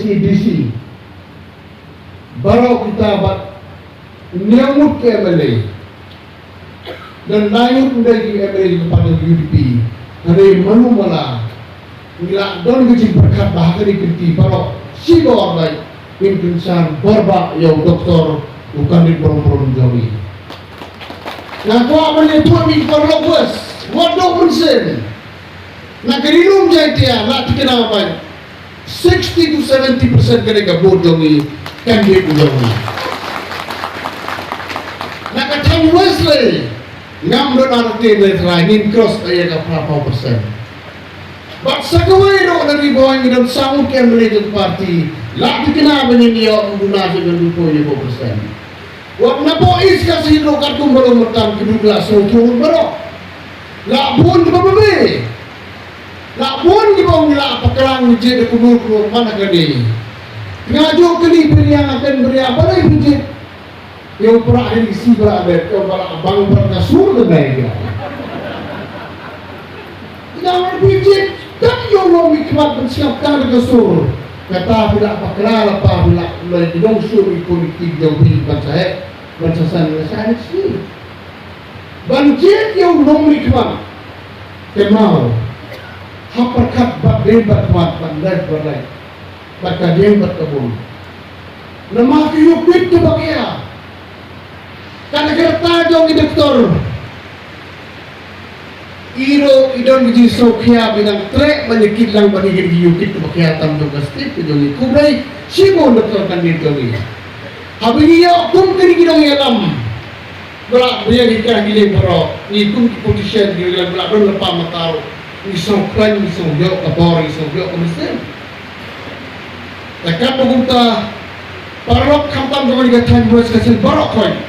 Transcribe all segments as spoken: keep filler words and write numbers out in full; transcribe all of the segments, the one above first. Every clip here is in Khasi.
C D C. Baroh kita bad hynñiew ngut ki M L A. Don lai ngut ym dei ki M L A jong ka party U D P. Hynrei mano mala ngi la don ka jingpyrkhat ba ha kane ka kynti baroh shibor bad ngin kyrshan bor ba ïa u doktor u candidate burom burom jong ngi. Nga kwah ban ïathuh ïa phi paralok, wat dei mynsiem. Na ka Ri Lum Jaiñtia la thikna ba sixty to seventy percent ka dei ka vote jong ngi, candidate jong ngi. Na ka thaiñ West lei ngam don ar te ne trai ngin cross ïa ka phra phew percent. Bad sa kawei ruh na Ri Bhoi ngi don saw ngut ki M L A jong ka party, la thikna ba ngin ïoh duna jong ngi duna phew percent. Wat na pdeng East Khasi Hills ruh katkum ba long mynta ki briew la sngewthuh baroh. La bun kiba babe. La bun kiba ong la paklang jied da kumno kumno man ha kane. Nga ju kylli phi ïa nga ken bria balei phi jied. Ïa u pra hi si bra bet ïa u bala bang bra ka sur de me ïa. Ïa phi jied, tang ïa u long mih khmat ban sngap tang da ka sur. Kata phi la pakla la pa phi la, la ki nongshun ïa ki politik jong phi ban sa heh, ban sa san, ban sa heh shi. Ban jied ïa u nongmihkhmat. Te maw. Ha pyrkhat bad dei bad khmat, bad leh bad leh. Bad ka dieng bad ka bun. Namar ki ïoh kit kiba khia. Kane ka rta jong i doktor. I ruh i don ki jingsngewkhia ba i dang treh ban ïa kit lang ban ïa kit ki ïoh kit kiba khia tam jong ka state ka jong i. Khublei shibun doktor Kandin jong i. Haba ngi ïoh kum kine ki nongïalam. Ba la biang hi ka ngi leh baroh, ngi kum ki politician ngi leh ba la don lypa mata ruh, ngi sngewkhlaiñ, ngi sngewïoh ka bor, ngi sngewïoh ka mynsiem. Te katba kumta, paralok khamtam jong ngi ka thaiñ West Khasi Hills baroh khoit.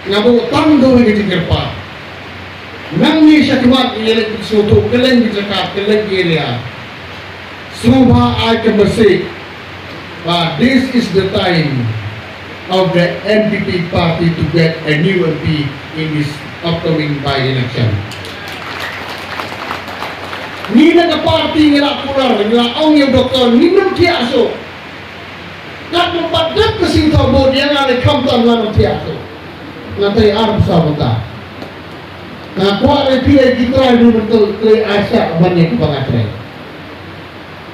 Nga buh tang da kawei ka jingkyrpad. Nangne sha khmat ngi ïaleit sngewthuh kylleng ki jaka, kylleng ki area. Sngewbha ai ka message ba this is the time of the N P P party to get a new M P in this upcoming by-election. Ngi na ka party ngi la kular, ngi la ong ïa u doktor, ngim nang thiah shuh. Katba pat dep ka sing thaw vote ïa nga lei khamtam ngan ym thiah shuh. Nga trei arphew saw bynta. Nga kwah lei phi lei ki trai, phi mynta trei ai sha ban ïa kiba nga trei.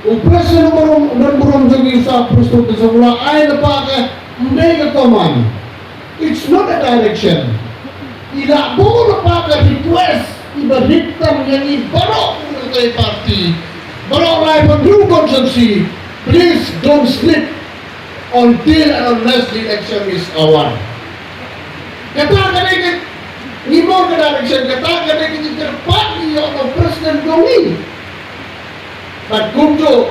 U president u burom, u don burom jong ngi, u Sir Prestone Tynsong, u la ai lypa ka, ym dei ka command. It's not a direction. I la buh lypa ka request, iba rit tam ïa ngi baroh u nongtrei party, baroh laiphew hynriew constituency, please don't sleep until and unless the election is over. Kata ka dei ka, ngi mut ka direction, kata ka dei ka jingkyrpad ïa u president jong ngi. Bad kumjuh,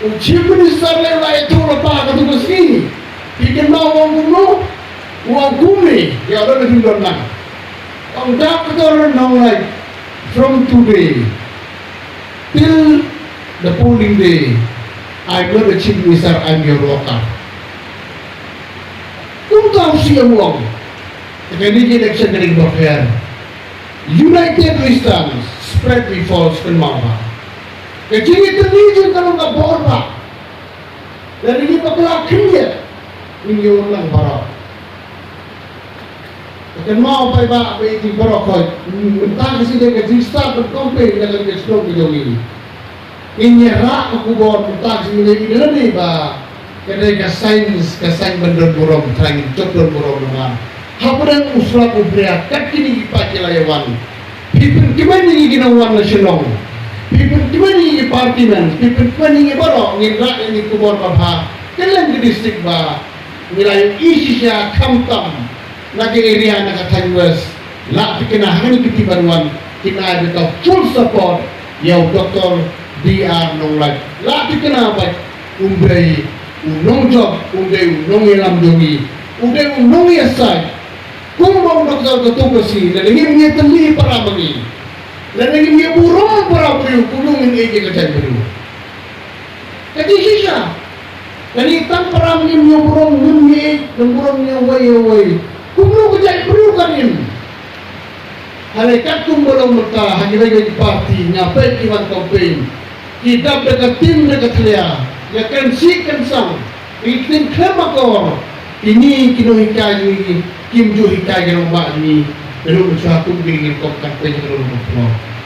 u Chief Minister lei u la ïathuh lypa katto ka sngi. Phi kynmaw u ong kumno? U ong kumne, ïa u don na phi don lang. Ong, Doctor Nonglait, from today till the polling day, I'm not the Chief Minister, I'm your worker. Kumta u C M u ong. Te kane ka election ka dei kaba fair. United we stand, spread we fall, kynmaw ba. Ka jingïatylli jong ka long ka bor ba. Lada ngi bakla khyndiat, ngin ïoh lang baroh. Te kynmaw paidbah ba ïeit baroh khoit. Mynta ka sngi dei ka jingstart ban campaign na ka liang ka shnong ka jong ngi. Ngin ïa rah ka khubor mynta ka sngi, lada ngi ba ka dei ka science, ka science ban don burom, trai ngin jop don burom namar hapdeng u slap u bria kat kine ki paid ki la ïa wan. Phi pynkmen ïa ngi ki nongwan na shnong, phi pynkmen ïa ngi ki party man, phi pynkmen ïa ngi baroh, ngin rah ïa ngi khubor babha. Kylleng ki district ba ngi la ïohi shisha khamtam na ka area na ka thaiñ West. La thikna ha kine ki kti ban wan, kin ai beit ka full support ïa u Doctor D R Nonglait. La thikna ba um dei u nongjop, um dei u nongïalam jong ngi, um dei u nongïasaid. Kumba u Doctor katto ka sngi, lada ngim ïatylli para ma ngi, lada ngim ïaburom para briew, kumno ngin ïeit ïa ka jaitbynriew? Ka jingshisha. Lada tang para ngim ïa burom, ngim ïa, ngim burom ïa uwei ïa uwei, kumno ka jaitbynriew kan im? Hynrei katkum ba long mynta ha kiwei kiwei ki party nga peit ki wan campaign, ki dap da ka team da ka thlia. ïa kan sih kan sang, ïa ki ktien khlem akor, kine ki nonghikai jong ngi kim ju hikai ïa ki rangbah jong ngi. Naduh mynshwa kum ki ring, ngin kum kan pynjah ka long ka phlong.